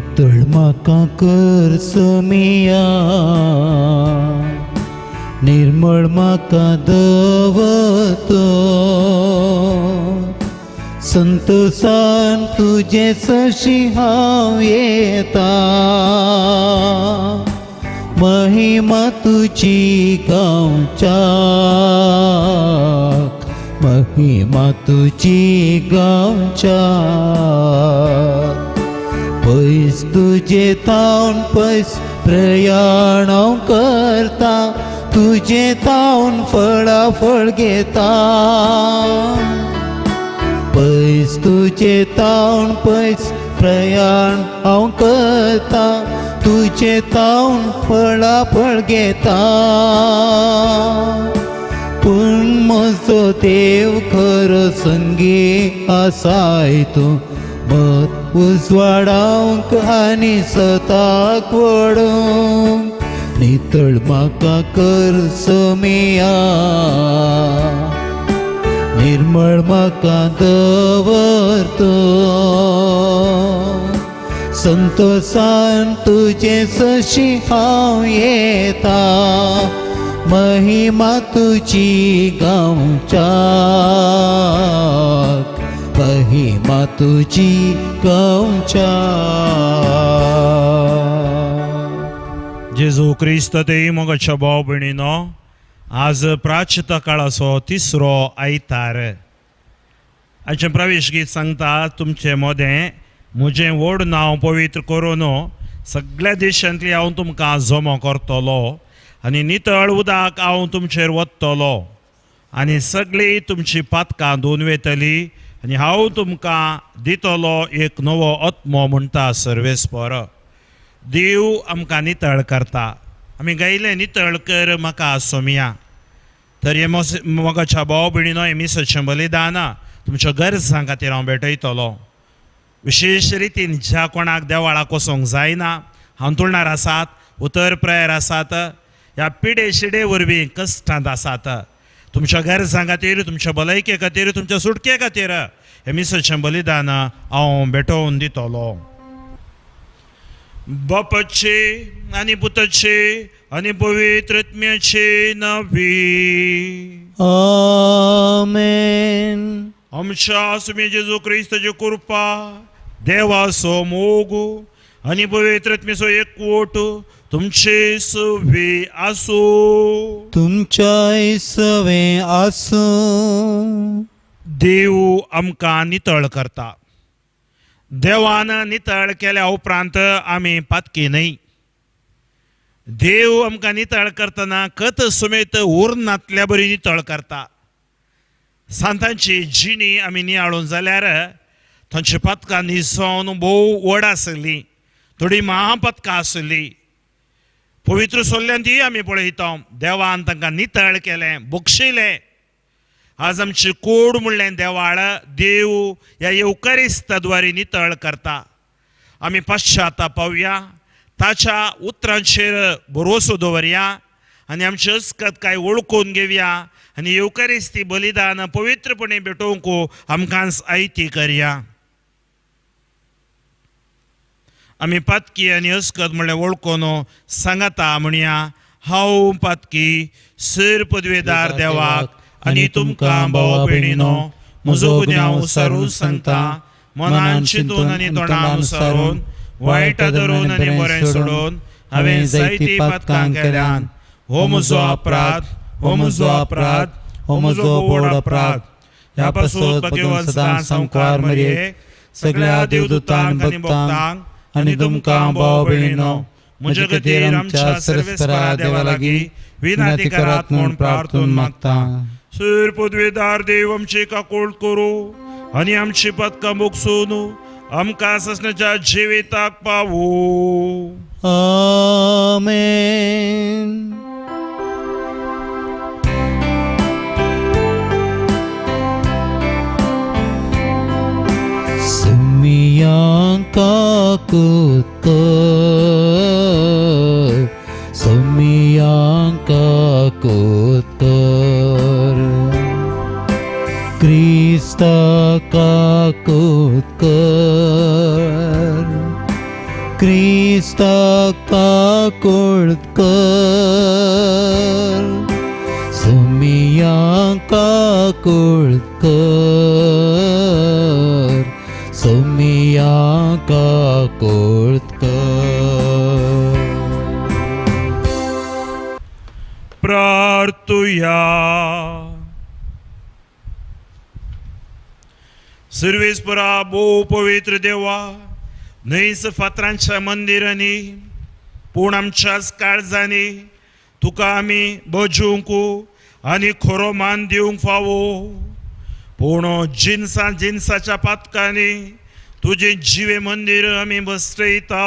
नितळ म्हाका कर सोमिया, निर्मळ म्हाका दवर तूं. संतोसान तुजे सशी हांव येता, महिमा तुजी गांवच्या, महिमा तुजी गांवच्या. पयस तुजे थावन पयस प्रयाण हांव करता, तुजे थावन फळाफळ घेता. पयस तुजे थावन पयस प्रयाण हांव करता, तुजे थावन फळाफळ घेता. पूण म्हजो देव खरो संगी आसाय तूं, मत उजवाडावंक आनी सताक वडोवंक. नितळ म्हाका कर सोमिया, निर्मळ म्हाका दवर तूं. संतोसान तुजे सशी हांव येता, महिमा तुजी गांवच्या, महिमा तुजी गांवच्या. जेजू क्रिस्त ते मोगाच्या भाव भयणीनो, आज प्राचित काळाचो तिसरो आयतार. आयचें प्रवेश गीत सांगता, तुमचे मोदें म्हजें व्हड नांव पवित्र करून सगळ्या देशांतली हांव तुमकां जमो करतलो आनी नितळ उदक हांव तुमचेर वतलो आनी सगळीं तुमची पातकां धुवन वेतली आनी हांव तुमकां दितलो एक नवो आत्मो, म्हणटा सर्वेस्पर. देव आमकां नितळ करता. आमी गायलें, नितळ कर म्हाका सोमिया. तर हे मोगाच्या भाव भयणीनो, हें मिसाचें बलिदान तुमच्या गरजां खातीर हांव भेटयतलो. विशेश रितीन ज्या कोणाक देवाळाक वचोंक जायना, हांतुळणार आसात, उतर प्रयार आसात, ह्या पिडे शिडे वरवीं कश्टांत आसात, तुमच्या गरजां खातीर, तुमच्या भलायके खातीर, तुमच्या सुटके खातीर हें मिसाचें बलिदान हांव भेटोवन दितलो. बापाचे आनी पुताचे आनी पवित्र आत्म्याचे नांवी. आमेन. आमच्या सुमी जेजू क्रिस्ताची कृपा, देवाचो मोग आनी पवित्र आत्म्याचो एकवट तुमचे सवे आसूं. तुमच्याय सवे आसूं. देव आमकां नितळ करता. देवान नितळ केल्या उपरांत आमी पातकी न्हय. देव आमकां नितळ करतना कत समेत उरनातल्या बरी नितळ करता. सांतांची जिणी आमी नियाळून जाल्यार तांची पातकां निसोवन भोव व्हड आसली, थोडी महापातकां आसली. पवित्र सोल्ल्यान ती आमी पळयता, देवान तांकां नितळ केलें, बक्षिलें. आज आमची कोड म्हणलें देवाळ देव ह्या येवकारिस्ताद्वारे नितळ करता. आमी पश्चातापावया, ताच्या उतरांचेर भरोसो दवरया आनी आमची अस्कत काय वळखून घेवया आनी येवकारिस्ती बलिदान पवित्रपणे भेटोवंक आमकां आयती करया. आमी पातकी आनी अस्कत म्हणल्यार वळखून सांगाता म्हणया, हांव पातकी सर पदवेदार देवाक आनी तुमकां भाव भयणीनो म्हजो गुन्यांव सारून सांगता. मनान चिंतून आनी तोंडान सारून, वायट धरून आनी बरें सोडून हांवें जायतीं पातकां केल्यान. हो म्हजो अपराध, हो म्हजो अपराध, हो म्हजो व्हड अपराध. ह्या पासून भगवान सदां संवकार मरये सगळ्या देवदूतांक आनी भक्तांक आनी तुमकां भाव भयणीनो म्हजे खातीर आमच्या सर्वेस्परा देवा लागीं विनंती करात म्हूण प्रार्थून मागता. सूर पदवेदार देव आमची काकूळ करूं आनी आमची पदकां भोगसून आमकां ससण्याच्या जिविताक पावूं. आमेन. सुमियांका कुतर, सुमियांका कुतर, क्रिस्ता का कुतर, क्रिस्ताक काकूळ कर, सोमिया काकूळ कर, सोमिया काकूळ कर. प्रार्थुया. सर्वेस्परा भोव पवित्र देवा, न्हंयच फातरांच्या मंदिरांनी पूण आमच्याच काळजांनी तुका आमी बजूंक आनी खरो मान दिवंक फावो. पूण जिनसा जिनसाच्या पातकांनी तुजें जिवें मंदीर आमी बसयता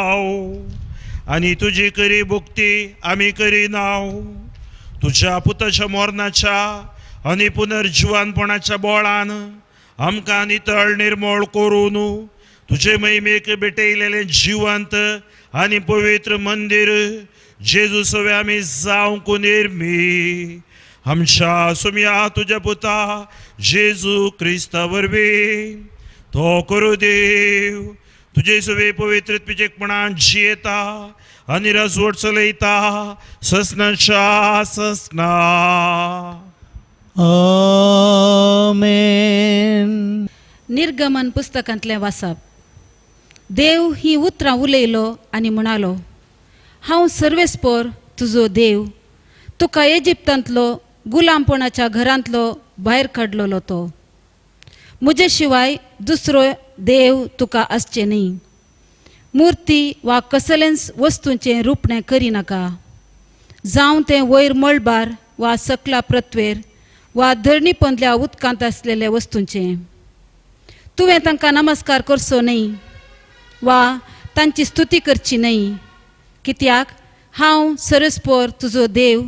आनी तुजी करी भक्ती आमी करिना. तुज्या पुताच्या मरणाच्या आनी पुनर्जिवानपणाच्या बोळान आमकां नितळ निर्मळ करून तुजे महिमेक भेटयलेलें जिवंत आनी पवित्र मंदीर जेजू सवे आमी जावंक निर्मी. आमच्या सुमया तुज्या पुता जेजू क्रिस्ता वरवीं तो करू देव तुजे सवे पवित्र पिचेकपणान जियेता आनी राजवट चलयता ससनाच्या ससना. आमेन. निर्गमन पुस्तकांतलें वाचप. देव ही उतरां उलयलो आनी म्हणालो, हांव सर्वेस्पोर तुजो देव, तुका इजिप्तांतलो गुलामपणाच्या घरांतलो भायर काडलेलो तो. म्हजे शिवाय दुसरो देव तुका आसचें न्ही. मुर्ती वा कसलेंच वस्तूंचें रुपणें करिनाका, जावं तें वयर मळबार वा सकला पृथ्वेर वा धरणी पोंदल्या उदकांत आसलेल्या वस्तूंचें. तुवें तांकां नमस्कार करचो न्हय वा तांची स्तुती करची न्हय, कित्याक हांव सरस्पोर तुजो देव,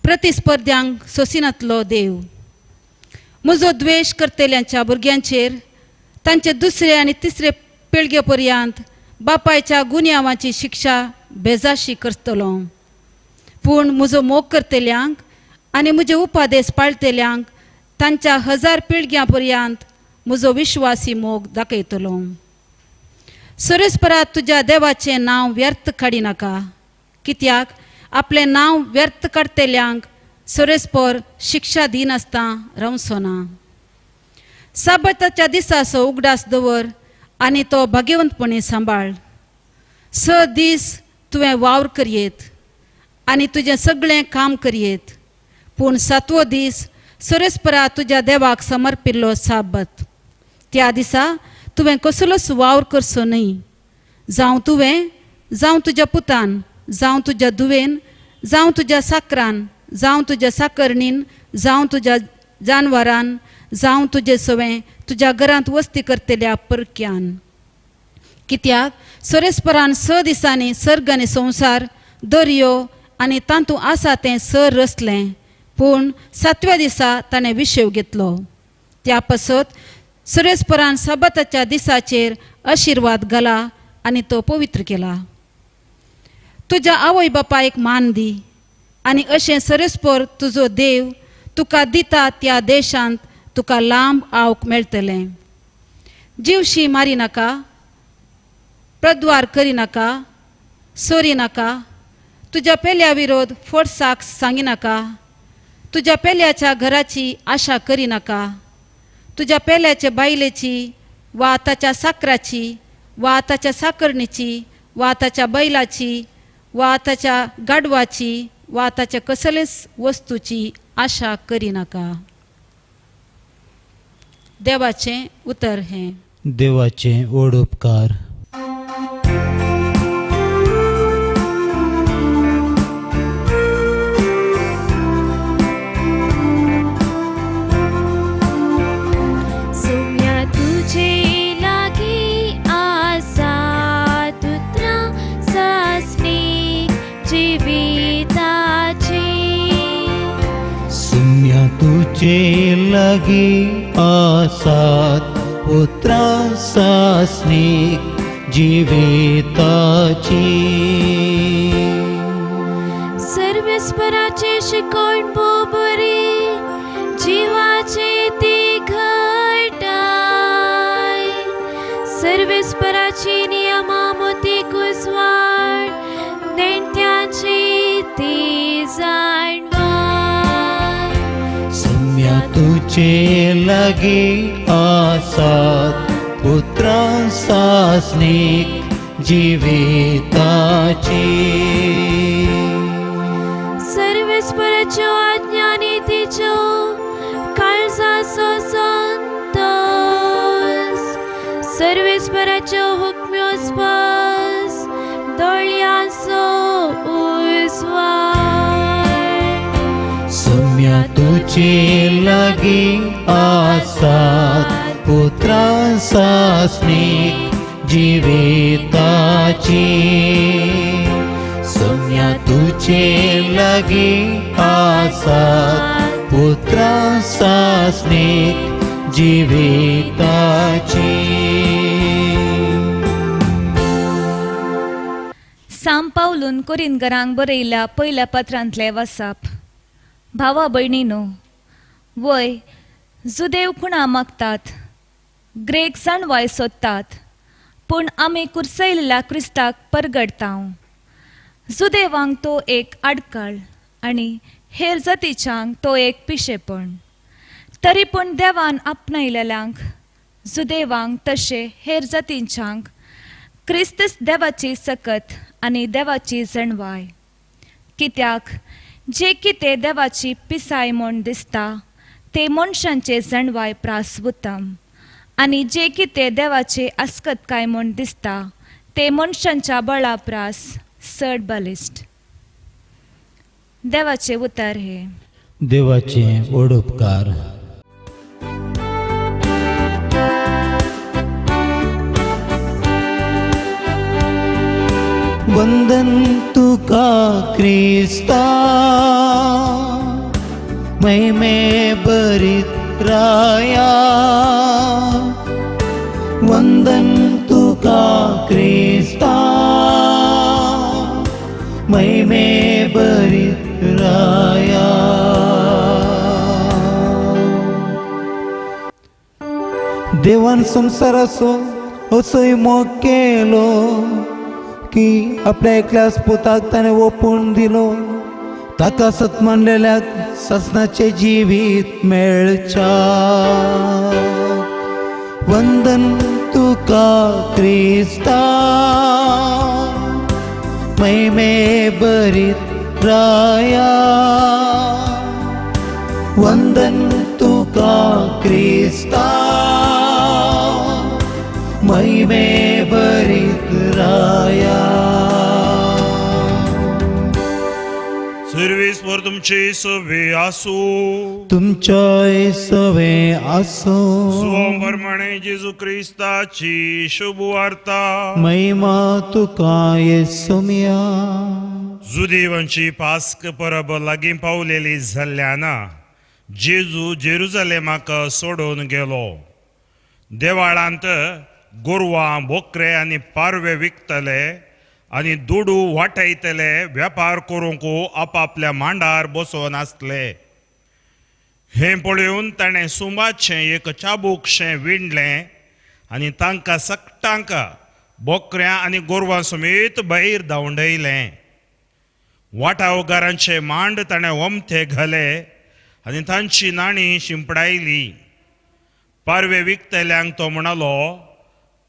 प्रतिस्पर्ध्यांक सोसिनातलो देव. म्हजो द्वेश करतल्यांच्या भुरग्यांचेर तांचे दुसरे आनी तिसरे पिळगे पर्यंत बापायच्या गुन्यांवाची शिक्षा बेजाशी करतलो. पूण म्हजो मोग करतल्यांक आनी म्हजे उपादेश पाळटल्यांक तांच्या 1000 पिळग्यां पर्यंत म्हजो विश्वासी मोग दाखयतलो. सरस्परात तुज्या देवाचें नांव व्यर्थ काडिनाका, कित्याक आपलें नांव व्यर्थ काडटल्यांक सरस्पर शिक्षा दिनासतना रावचो ना. साबाताच्या दिसाचो उगडास दवर आनी तो भाग्यवंतपणी सांबाळ. 6 दीस तुवें वावर करयेत आनी तुजें सगळें काम करयेत, पूण 7वो दीस सरस्परा तुज्या देवाक समर्पिल्लो साबत. त्या दिसा तुवें कसलोच वावर करचो न्हय, जावं तुवें, जावं तुज्या पुतान, जावं तुज्या धुवेन, जावं तुज्या साकरान, जावं तुज्या साकरणीन, जावं तुज्या जानवरान, जावं तुजे सवें तुज्या घरांत वस्ती करतल्या परक्यान. कित्याक सरस्परान 6 दिसांनी सर्ग आनी संवसार, दर्यो आनी तातूंत आसा तें सर रचलें, पूण 7व्या दिसा ताणें विशेव घेतलो. त्या पासत सरस्परान साबाताच्या दिसाचेर आशिर्वाद घाला आनी तो पवित्र केला. तुज्या आवय बापायक मान दी आनी अशें सरस्पर तुजो देव तुका दिता त्या देशांत तुका लांब आवक मेळटलें. जिवशी मारी नाका, प्रद्वार करिनाका, सोरी नाका, तुज्या पेल्या विरोध फोडसाक सांगिनाका, तुज्या पेल्याच्या घराची आशा करिनाका, तुज्या पेल्याचे बायलेची वा ताच्या साकराची वा ताच्या साकरणीची वा ताच्या बैलाची वा ताच्या गाडवाची वा ताच्या कसलेच वस्तूची आशा करिनाका. देवाचें उतर हें. देवाचें व्हड उपकार. सोम्या तुझे लागी आसा तुत्रा सासने जिविताची. सुम्या तुझे लागी आसात उतरां सासणीक जिविताची. सर्वेस्पराचे शिकवण बोबरी जिवाचे ती घटाय. सर्वेस्पराची नियमा मोती कुसवाय तुजे लागीं आसात पुत्रां सासणीक जिविताची. सर्वेस्पराच्यो आज्ञा आनी तिच्यो काळजाचो संतोस, सर्वेस्पराच्यो हुकम्यो स्पस दोळयांचो उजवाड. सम्या तुजे लागीं आसात पुत्रां सासणीक जिविताची. सम्या तुजे लागीं आसात पुत्रां सासणीक जिविताची. सांत पावलून कोरिंदगरांक बरयल्या पयल्या पत्रांतले वसाप. भावा भयणीनो, वय जुदेव खुणा मागतात, ग्रेक जाणवाय सोदतात, पूण आमी कुर्सयल्ल्या क्रिस्ताक परगडता. जुदेवांक तो एक आडकाळ आनी हेर जातीच्यांक तो एक पिशेपण. तरी पूण देवान आपणायलेल्यांक जुदेवांक तशें हेर जातींच्यांक क्रिस्तच देवाची सकत आनी देवाची जणवाय. कित्याक जे कितें देवाची पिसाय म्हूण दिसता ते मनशांचे जणवाय प्रास उत्तम, आनी जे कितें देवाचे आस्कतकाय म्हूण दिसता ते मनशांच्या बळा प्रास चड बलिश्ट. देवाचे उतर हे. देवाचे व्हड उपकार. वंदन तुका क्रिस्ता, महिमे बरीत राया. वंदन तुका क्रिस्ता, महिमे बरीत राया. देवान संवसाराचो असोय मोग केलो की आपल्या एकल्याच पुताक ताणें ओपून दिलो, ताका सत मानलेल्याक ससनाचें जिवीत मेळच्या. वंदन तुका क्रिस्ता, महिमे बरीत राया. वंदन तुका क्रिस्ता, महिमे बरीत राया. सर्वेस्पर तुमची सवे आसूं. तुमच्याय सवे आसूं. स्वम प्रमाणे जेजू क्रिस्ताची शुभ वार्ता. महिमा तुका येसुमिया. जुदेवांची पास्क परब लागीं पावलेली जाल्ल्यान जेजू जेरुजलेमाक सोडून गेलो. देवाळांत गोरवां, बोकरे आनी पारवे विकतले आनी दुडू वाटयतले वेपार करूंक आपापल्या मांडार बसोवन आसले. हें पळोवन ताणें सुंबाचें एक चाबूकशें विणलें आनी तांकां सगटांक बोकऱ्यां आनी गोरवां समेत भायर धांवडयलें. वाटावगारांचे मांड ताणें ओमथे घाले आनी तांची नाणी शिंपडायली. पारवे विकतल्यांक तो म्हणालो,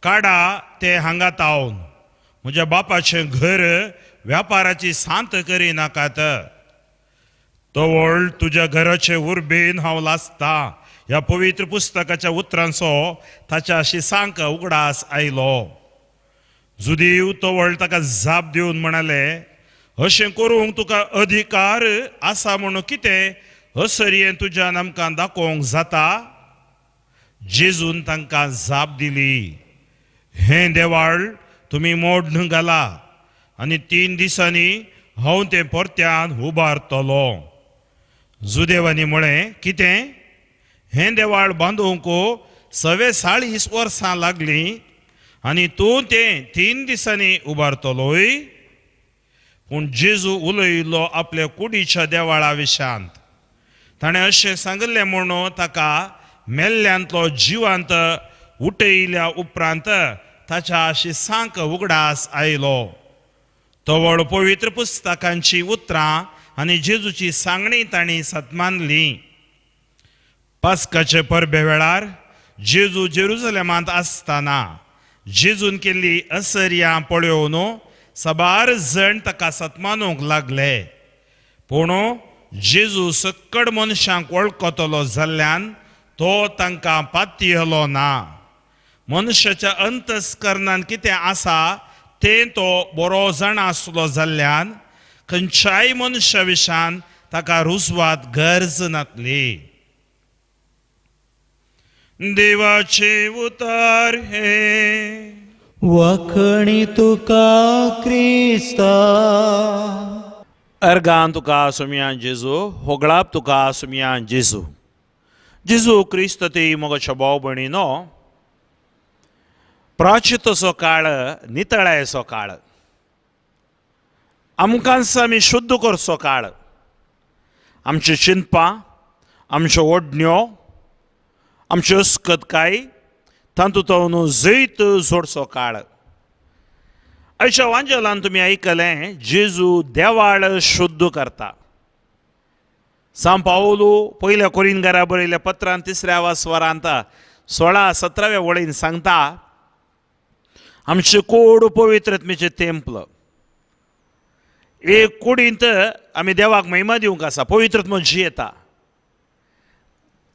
काडा ते हांगा तावन, म्हज्या बापाचें घर व्यापाराची सांत करिनाकात. तवळ तुज्या घराचे उर्बेन हांव लासता ह्या पवित्र पुस्तकाच्या उतरांचो ताच्या शिसांक उगडास आयलो. जुदीव तवळ ताका जाप दिवन म्हणाले, अशें करूंक तुका अधिकार आसा म्हणून कितें असरयें तुज्यान आमकां दाखोवंक जाता? जेजून तांकां जाप दिली, हें देवाळ तुमी मोड घाला आनी 3 दिसांनी हांव तें परत्यान उबारतलो. जुदेवांनी म्हळें, कितें हें देवाळ बांदूंक 44 वर्सां लागलीं आनी तूं तें 3 दिसांनी उबारतलोय? पूण जेजू उलयलो आपल्या कुडीच्या देवाळा विशांत. ताणें अशें सांगिल्लें म्हणून ताका मेल्ल्यांतलो जिवांत उठयल्या उपरांत ताच्या शिसांक उगडास आयलो. तवळ पवित्र पुस्तकांची उतरां आनी जेजूची सांगणी तांणी सतमानली. पास्काचे परबे वेळार जेजू जेरुजलेमांत आसतना जेजून केल्ली असर्यां पळोवन साबार जण ताका सतमानूंक लागले. पूण जेजू सक्कड मनशांक वळखतलो जाल्ल्यान तो तांकां पातयलो ना. मनशाच्या अंतस्करणान कितें आसा तें तो बरो जाणा आसलो जाल्ल्यान खंयच्याय मनशा विशान ताका रुजवात गरज नातली. देवाचे उतार हे. वखणी तुका क्रिस्ता. अर्गान तुका सुमया जेजू, होगळाप तुका सुमया जेजू. जेजू क्रिस्त ती मगच्या भाव भयणीनो, प्राचितचो काळ नितळायचो काळ, आमकांच आमी शुद्ध करचो काळ. आमची चिंतपां, आमच्यो ओडण्यो, आमच्यो अस्कतकाय तातूंत जैत जोडचो काळ. आयच्या वांजेलान तुमी आयकलें जेजू देवाळ शुद्ध करता. सांव पावलू पयल्या कोरिनगारा बरयल्या पत्रान तिसऱ्या वासवारांत 16-17व्या वळीन सांगता, आमचे कोड पवित्रत्मेचें तेंपल. एक कुडींत आमी देवाक महिमा दिवंक आसा, पवित्रत्म जियेता.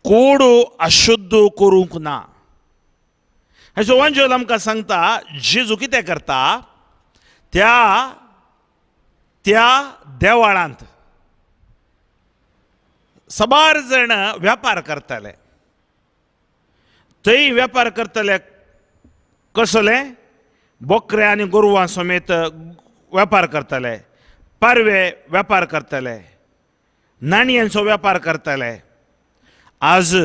कोड अशुद्ध करूंक ना. हाचो वांजेल आमकां सांगता जेजू कितें करता, त्या त्या देवाळांत साबार जाण व्यापार करताले. थंय व्यापार करतले कसले बोकरे आनी गोरवां समेत व्यापार करताले, पारवे व्यापार करताले, नाणयांचो व्यापार करताले. आज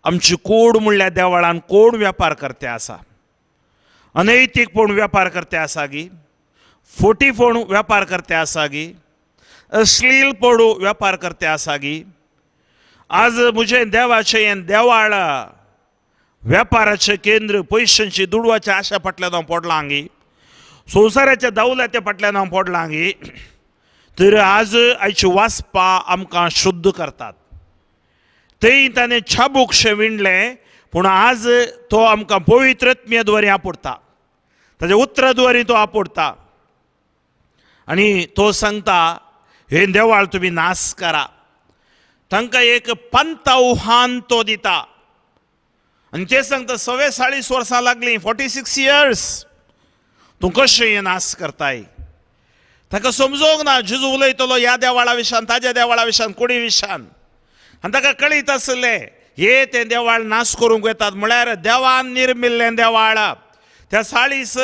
आमची कोड म्हणल्यार देवळान कोण व्यापार करते आसा, अनैतीकपण व्यापार करते आसा गी, फोटीपण व्यापार करते आसा गी, अश्लीलपण व्यापार करते आसा गी. आज म्हजें देवाचें हें देवाळ व्यापाराचें केंद्र, पयशांची दुडवाच्या आशा फाटल्यान हांव पडलां गी, संवसाराच्या दावल्याच्या फाटल्यान हांव पडलां गी. तर आज आयची वाचपां आमकां शुद्ध करतात. थंय ताणें छाबूकशें विणलें, पूण आज तो आमकां पवित्रत्म्या द्वारे आपोडटा, ताच्या उतरा द्वारे तो आपोडटा आनी तो सांगता हे देवाळ तुमी नाश करा. तांकां एक पंतावहान तो दिता आनी ते सांगता 44 वर्सां लागलीं, 46 इयर्स तूं कशें हें नाश करताय. ताका समजोंक ना जेजू उलयतलो ह्या देवाळा विशान, ताज्या देवाळा विशान, कुडी विशान. आनी ताका कळीत आसलें हे तें देवाळ नाश करूंक येतात म्हळ्यार देवान निर्मिल्लें देवाळ. त्या 40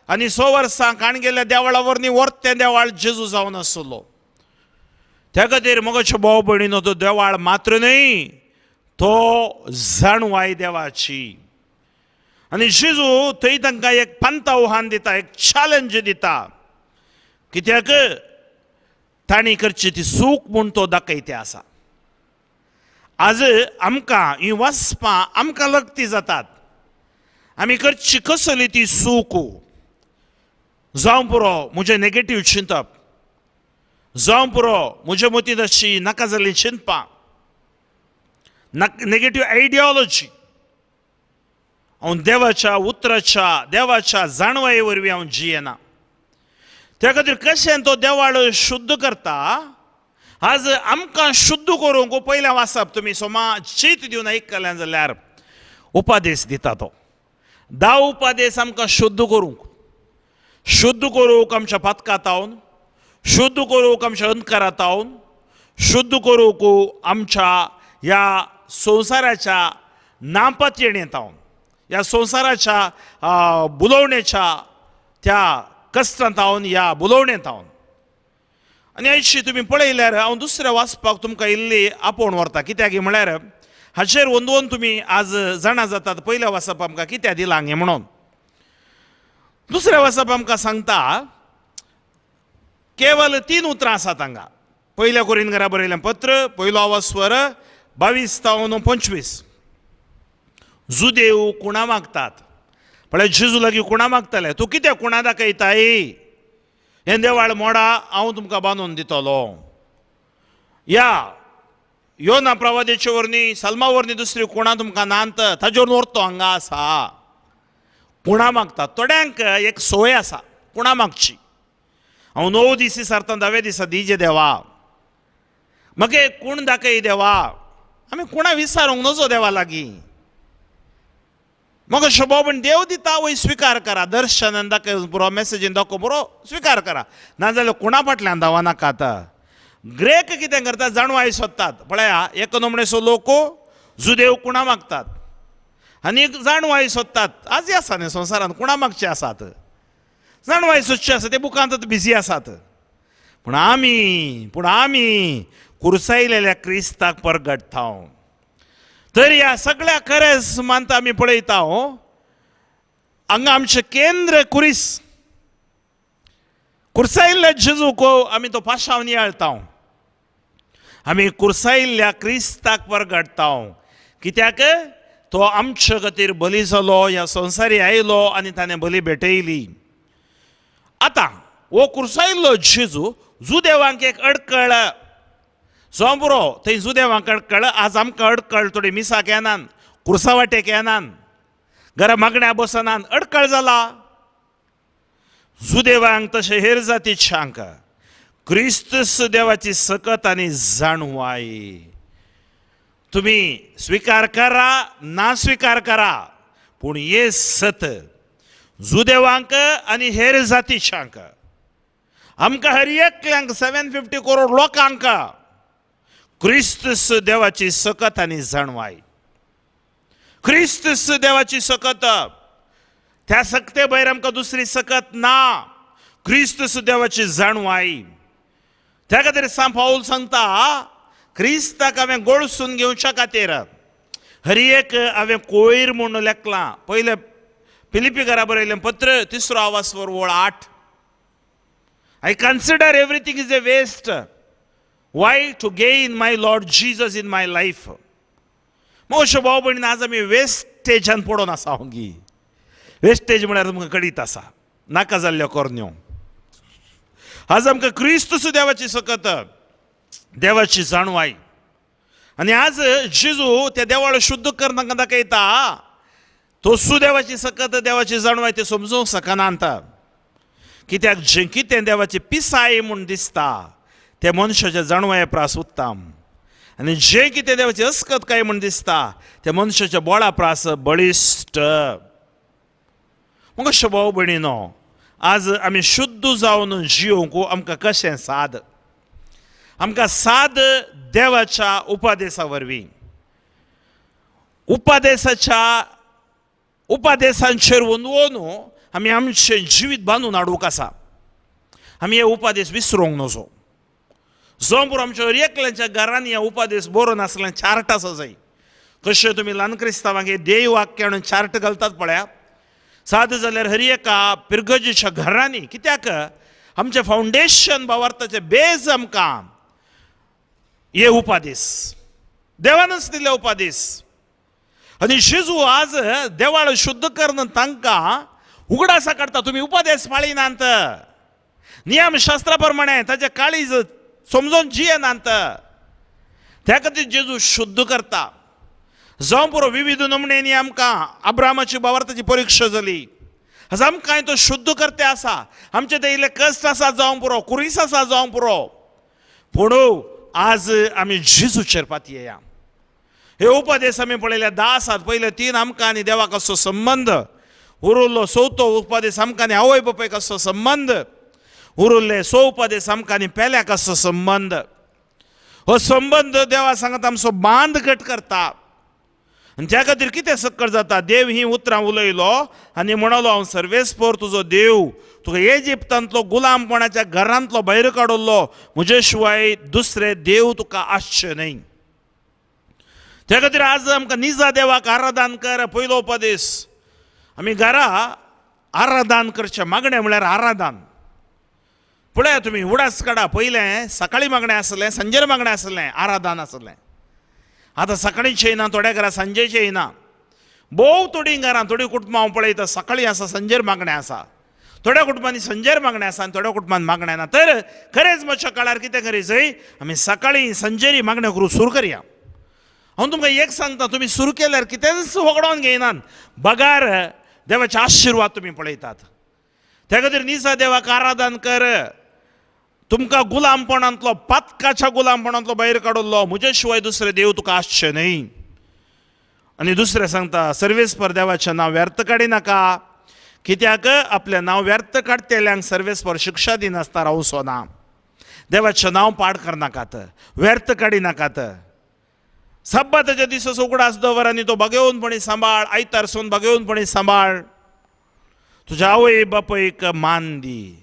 आनी 100 वर्सां काणगेल्ल्या देवाळा वरवीं वर्तें देवाळ जेजू जावन आसलो. त्या खातीर मगोचे भाव भयणीनो, तो देवाळ मात्र न्हय, तो जाणवाय देवाची. आनी जेजू थंय तांकां एक पंतावहान दिता, एक चॅलेंज दिता, कित्याक तांणी करची ती चूक म्हूण तो दाखयते आसा. आज आमकां ही वाचपां आमकां लगती जातात. आमी करची कसली ती चूक, जावं पुरो म्हजें नेगेटीव चिंतप, जावं पुरो म्हजे मतींत अशी नाका जाल्ली चिंतपां, नेगेटीव आयडियोलॉजी. हांव देवाच्या उतराच्या देवाच्या जाणवाये वरवीं हांव जियेना. त्या खातीर कशें तो देवाळ शुद्ध करता. आज आमकां शुद्ध करूंक पयलें वाचप तुमी सोमा चीत दिवन आयकलें जाल्यार उपादेश दिता तो. 10 उपादेश आमकां शुद्ध करूंक, शुद्ध करूंक आमच्या पातकांत, शुद्ध करूंक आमच्या अंधकारांत, शुद्ध करूंक आमच्या ह्या संवसाराच्या नापतयेणेंत, ह्या संवसाराच्या बुलोवणेच्या त्या कश्टांत, ह्या बुलोवणेंत. आनी अशी तुमी पळयल्यार हांव दुसऱ्या वाचपाक तुमकां इल्ली आपोवन व्हरता, कित्याक म्हळ्यार हाचेर वंदोवन तुमी आज जाणा जातात पयल्या वाचप आमकां कित्याक दिलां हें म्हणून. दुसऱ्या वाचप आमकां सांगता केवल 3 उतरां आसात हांगा. पयल्या कोरिंथकारां बरयलें पत्र, पयलो आवाज 22 तावन 25. जुदेव कुणा मागतात, म्हळ्यार जेजू लागीं कुणा मागताले, तूं कित्याक कुणा दाखयताय, हें देवाळ मोडा हांव तुमकां बांदून दितलो, या यो ना प्रवादेचे वरनी सलमा वरनी दुसरी कोणा तुमकां नांत ताजेर वरतो हांगा आसा. कुणा मागता थोड्यांक एक सोय आसा कुणा मागची. हांव 9 दीस सारता 10व्या दिसा दिजे देवा म्हाका कोण दाखय देवा. आमी कोणा विचारूंक नजो देवा लागीं. म्हाका शोभा पण देव दिता वय स्विकार करा. दर्शनान दाखय पुरो मॅसेजीन दाखो पुरो स्विकार करा. नाजाल्यार कोणा फाटल्यान धांवा नाकात. ग्रेक कितें करतात जाणवाय सोदतात. पळया एक नमणेचो लोक जुदेव कुणा मागतात आनी जाणवाय सोदतात. आजय आसा न्ही संवसारांत कुणा मागचे आसात जाणवाय सोदचे आसा ते बुकांत बिजी आसात. पूण आमी कुर्सायलेल्या क्रिस्ताक परगटता. तर ह्या सगळ्या खरेंच मानता आमी पळयता हांगा आमचें केंद्र कुरीस कुर्सायल्ल्या जेजूक आमी तो पाशांव नियाळता. आमी कुर्सायल्ल्या क्रिस्ताक परगटता कित्याक तो आमचे खातीर बली जालो ह्या संवसारी आयलो आनी ताणें बली भेटयली. आतां हो कुर्सायल्लो जेजू जुदेवांक एक अडकळ जावं पुरो थंय जुदेवांक अडकळ. आज आमकां अडकळ थोडी मिसाक येनात कुर्सा वाटेक येनात घरा मागण्या बसनात अडकळ जाला. जुदेवांक तशें हेर जातीच्यांक क्रिस्तस देवाची सकत आनी जाणवाय. तुमी स्विकार करा ना स्विकार करा पूण हे सत जुदेवांक आनी हेर जातीच्यांक आमकां हर एकल्यांक 750 करोड लोकांक क्रिस्तस देवाची सकत आनी जाणवाय. क्रिस्तस देवाची सकत त्या सकते भायर आमकां दुसरी सकत ना. क्रिस्तस देवाची जाणवाय. त्या खातीर सांत पावल सांगता क्रिस्ताक हांवें गोळसून घेवच्या खातीर हर एक हांवें कोयर म्हूण लेखलां. पयलें फिलिपी घरा बरयलें पत्र 3 आवाज वळ 8. I consider everything is a waste. Why? To gain my Lord Jesus in my life. मातशें भाव भयणीन आज आमी वेस्टेजान पडोन आसा गी. वेस्टेज म्हळ्यार तुमकां कळीत आसा नाका जाल्ल्यो कोरन्यो. आज आमकां क्रिस्त देवाची सकत देवाची जाणवाय. आनी आज जेजू त्या देवाळ शुद्ध कर तांकां दाखयता तो सुदेवाची सकत देवाची जाणवाय ते समजूंक शकनात. कित्याक जें कितें देवाची पिसाय म्हूण दिसता ते मनशाच्या जाणवाये प्रास उत्तम आनी जें कितें देवाची अस्कत काय म्हूण दिसता ते मनशाच्या बोळा प्रास बळिश्ट. म्हाका भाव भयणीनो आज आमी शुद्ध जावन जियोंक आमकां कशें साद आमकां साद देवाच्या उपदेसा वरवीं उपदेसाच्या उपदेसांचेर वंदवोन आमी आमचें जिवीत बांदून हाडूंक आसा. आमी हे उपदेस विसरूंक नजो. जावं पुरो आमच्या एकल्याच्या घरांनी हे उपदेस बरोवन आसलें चार्ट आसा जाय. कशें तुमी ल्हान क्रिस्तांवांक हे देव वाक्य म्हणून चार्ट घालतात पळया. साद जाल्यार हर एका पिरगजेच्या घरांनी कित्याक आमचें फावंडेशन भावार्थाचें बेज आमकां हे उपदेस देवानच दिले उपदेस. आनी जेजू आज देवाळ शुद्ध करून तांकां उगडासा काडटा तुमी उपदेस पाळिनात नियमशास्त्रा प्रमाणे ताचे काळीज समजून जियेनात. त्या खातीर जेजू शुद्ध करता. जावं पुरो विविध नमण्यांनी आमकां अब्रामाची भावार्थाची परिक्षा जाली. आज आमकां तो शुद्ध करते आसा. आमचे ते इल्ले कश्ट आसा जावं पुरो कुरीस आसा जावं पुरो पूण आज आमी जेजूचेर पातयेया. हे उपदेस आमी पळयले 10 आसात. पयले 3 आमकां आनी देवाक असो संबंद उरिल्लो चवथो उपदेस आमकां आनी आवय बापायक असो संबंद उरिल्ले 6 उपदेस आमकां आनी पेल्याक असो संबंद. हो संबंद देवा सांगता आमचो बांद घट करता. आनी त्या खातीर कितें सक्कर जाता देव ही उतरां उलयलो आनी म्हणलो हांव सर्वेस्पर तुजो देव तुका इजिप्तांतलो गुलामपणाच्या घरांतलो भायर काडलो म्हजे शिवाय दुसरे देव तुका आसचे न्हय. त्या खातीर आज आमकां निजा देवाक आराधन कर पयलो उपदेस. आमी घरा आराधन करचें मागणें म्हळ्यार आराधन. पळया तुमी उडास काडा पयलें सकाळीं मागणें आसलें सांजेर मागणें आसलें आराधन आसलें. आतां सकाळींचें येना थोड्या घरां सांजेचें येना. भोव थोडीं घरां थोडीं कुटुंबां हांव पळयता सकाळीं आसा सांजेर मागणें आसा. थोड्या कुटुंबांनी सांजेर मागणें आसा आनी थोड्या कुटुंबांत मागणें ना. तर खरेंच मातशा काळार कितें करी जाय आमी सकाळीं सांजेरी मागणें करूं सुरू करया. हांव तुमकां एक सांगता, तुमी सुरू केल्यार कितेंच होगडोवन घेयनात, बगार देवाचे आशिर्वाद तुमी पळयतात. त्या खातीर निजा देवाक आराधन कर. तुमकां गुलामपणांतलो, पातकाच्या गुलामपणांतलो भायर काडुल्लो, म्हजे शिवाय दुसरे देव तुका आसचे न्हय. आनी दुसरें सांगता, सर्वेस्पर देवाचें नांव व्यर्थ काडिनाका, कित्याक आपलें नांव व्यर्थ काडटेल्यांक सर्वेस्पर शिक्षा दिनासतना रावचो ना. देवाचें नांव पाड करनाकात, व्यर्थ काडिनाकात. सब्बाताच्या दिसाचो उगडास दवर आनी तो भागेवनपणी सांबाळ, आयतार सून भागेवनपणी सांबाळ. तुज्या आवय बापायक मान दी,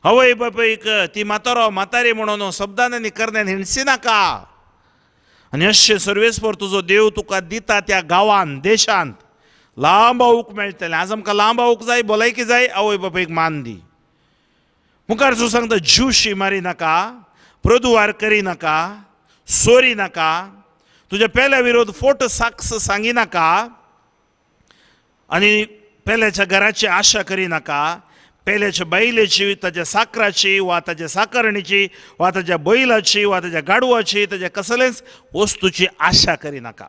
आवय बापायक ती म्हातारो म्हातारी म्हणून शब्दान आनी करण्यान हिणसी नाका. आनी अशें सर्वेस्पर तुजो देव तुका दिता त्या गांवांत, देशांत लांब आवूक मेळटलें. आज आमकां लांब आवूक जाय, भलायकी जाय, आवय बापायक मान दी. मुखार जो सांगता, ज्यूशी मारी नाका, प्रदुवार करी नाका, सोरी नाका, तुज्या पेल्या विरोध फोट साक्ष सांगी नाका, आनी पेल्याच्या घराची आशा करी नाका, पेल्याच्या बैलेची, ताज्या साकराची वा ताज्या साकरणीची वा ताज्या बैलाची वा ताज्या गाडवाची, ताज्या कसलेच वस्तूची आशा करी नाका.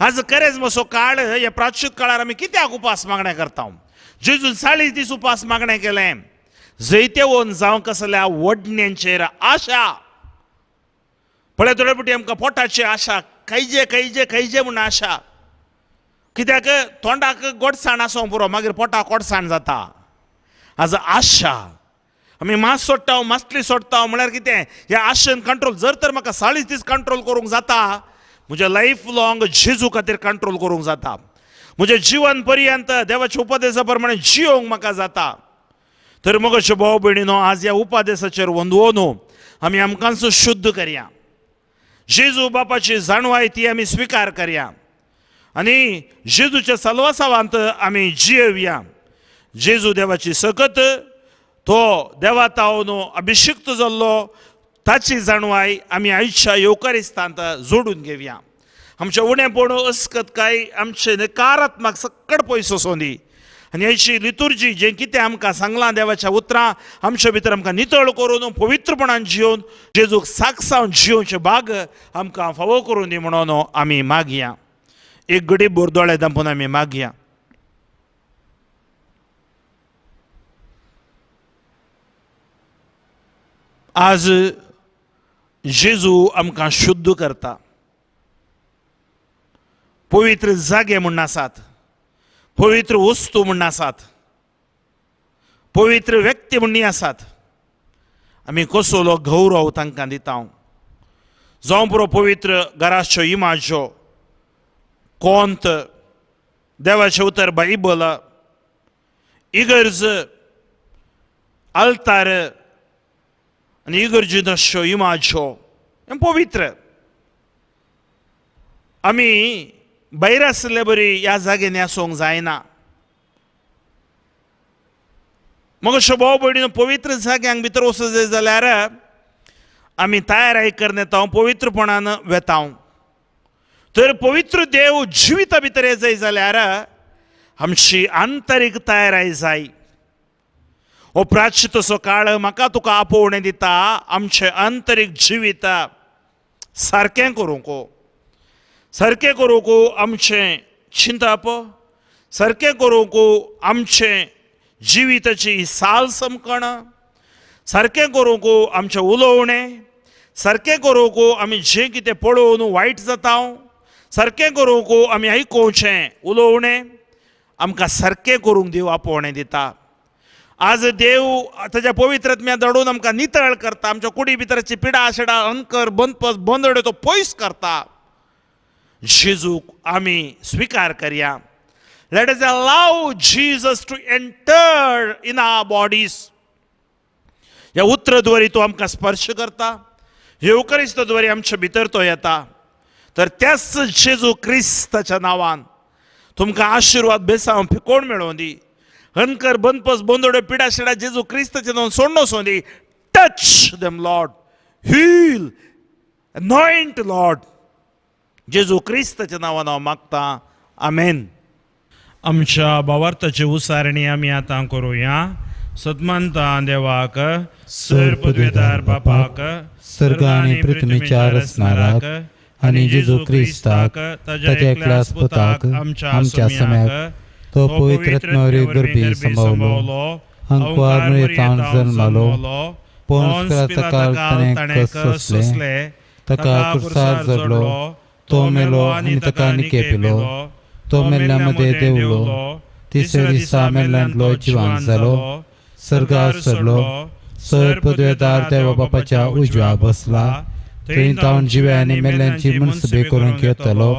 आज खरेंच मसो काळ, ह्या प्राचीन काळार आमी कित्याक उपास मागणें करता? जेजून 40 दीस उपास मागणें केलें, जैतेवन जावं कसल्या वडण्यांचेर आशा. पळय थोडे फावटी आमकां पोटाची आशा, खायजे खायजे खायजे म्हूण आशा, कित्याक तोंडाक गोडसाण आसूंक पुरो, मागीर पोटाक गोडसाण जाता. आज आशा आमी मास सोडटा, मासली सोडटा, म्हळ्यार कितें ह्या आशेन कंट्रोल. जर तर म्हाका 40 दीस कंट्रोल करूंक जाता, म्हज्या लायफ लॉंग जेजू खातीर कंट्रोल करूंक जाता, म्हजें जिवन पर्यंत देवाच्या उपदेसा प्रमाणे जियोंक म्हाका जाता. तर मगो भाव भयणीनो, आज ह्या उपदेसाचेर वंदवोन आमी आमकांच शुद्ध करया. जेजू बापाची जाणवाय ती आमी स्विकार करया आनी जेजूच्या सलवासावांत आमी जियोवया. जेजू देवाची सकत, तो देवा तावन अभिषिक्त जाल्लो, ताची जाणवाय आमी आयच्या येवकारिस्तांत जोडून घेवया. आमच्या उणेपण, अस्कत काय आमचे नकारात्मक सकड पयस वचों दी. आनी आयची लितुर्जी जें कितें आमकां सांगलां देवाच्या उतरां, आमच्या भितर आमकां नितळ करून पवित्रपणान जियोवन जेजूक साक्षावन जियोवचे भाग आमकां फावो करून दी म्हणून आमी मागया. एक घडी भर दोळे धांपून आमी मागया. आज जेजू आमकां शुद्ध करता. पवित्र जागे म्हूण आसात, पवित्र वस्तू म्हूण आसात, पवित्र व्यक्ती म्हूण आसात. आमी कसलो गौरव तांकां दिता. जावं पुरो पवित्र घराच्यो इमाज्यो, कोंत, देवाचें उतर बायबल, इगर्ज, आल्तार आनी इगर्जींत आसच्यो इमाज्यो हें पवित्र. आमी भायर आशिल्ले बरी ह्या जाग्यांनी आसूंक जायना. मग अश्यो भाव भयणीनो, पवित्र जाग्यांक भितर वचूंक जाय जाल्यार आमी तयाराय करून येता, पवित्रपणान वेता. तर पवित्र देव जिविता भितर येत जाय जाल्यार आमची आंतरीक तयाराय जाय. हो प्राचितसो काळ म्हाका तुका आपोवणें दिता आमचें आंतरीक जिवीत सारकें करूंक, सारकें करूंक आमचें चिंतप, सारकें करूंक आमचें जिविताची साल समकण, सारकें करूंक आमचें उलोवणें, सारकें करूंक आमी जें कितें पळोवन वायट जाता, सारकें करूंक आमी आयकोवचें उलोवणें, आमकां सारकें करूंक देव आपोवणें दिता. आज देव ताच्या पवित्र धाडून आमकां नितळ करता, आमच्या कुडी भितरची पिडा शिडा अंकर बंदपस बंदड्यो तो पयस करता. जेजूक आमी स्विकार करया. Let us allow Jesus to enter in our bodies. ह्या उतराद्वारे तो आमकां स्पर्श करता, येवकारिस्ताद्वारे आमच्या भितर तो येता. तर त्याच जेजू क्रिस्ताच्या नांवान तुमकां आशिर्वाद बेसांव कोण मेळोवं दी. हनकर बंदपस बंदोड्यो पिडा शिडा जेजू क्रिस्ताच्या नांवान सोडणो Sondhi. Touch them Lord, heal, anoint Lord. जेजू क्रिस्ताच्या नांवान हांव मागता, आमेन. आमच्या भावार्थाची उसारणी आमी आतां करुया. सतमानता देवाक, सर पदवेदार बापाक, सर्ग आनी पृथ्वीच्या रचणाराक, आनी जेजू क्रिस्ताक ताच्या एकल्याच पुताक आमच्या सम्याक तो पवित्र गर्भी संभवलो अंकुआर मरियेतान जल्मालो पोन्स पिलाताकाल ताणें कश्ट सोंसले ताका कुर्सार जडलो तो मेलो आनी ताका निकेपिलो तो मेल्ल्या मदें देंवलो तिसऱ्या दिसा मेल्ल्यांतलो जिवान जालो सर्गार सरलो सर पदवेदार देवा बापाच्या उजव्या बसला थंय तावन जिव्या आनी मेल्ल्यांची मनसबी करूंक येतलो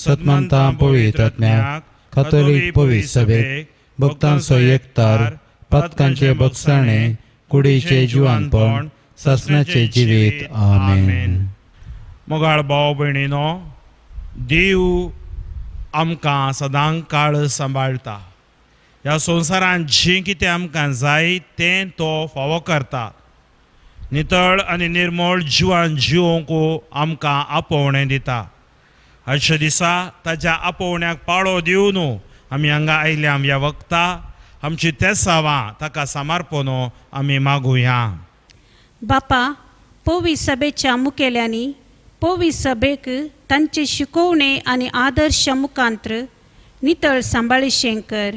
सतमानता पवित्र आत्म्याक कातोलीक पवित्र सभेक भक्तांचो एकतार पातकांचे बगसाणे कुडीचे जिवानपण सासणाचे जिवीत. आमेन. मोगाळ भाव भयणीनो, देव आमकां सदां काळ सांबाळटा. ह्या संवसारांत जें कितें आमकां जाय तें तो फावो करता. नितळ आनी निर्मळ जिवान जिवोवंक आमकां आपोवणें दिता. आयच्या दिसा ताच्या आपोवण्याक पाळो दिवन आमी हांगा आयल्या. ह्या वखता आमची तेसावां ताका समर्पण आमी मागुया. बापा, पवी सभेच्या मुखेल्यांनी पवी सभेक तांचे शिकोवणे आनी आदर्श मुखांत्र नितळ सांबाळिशें कर.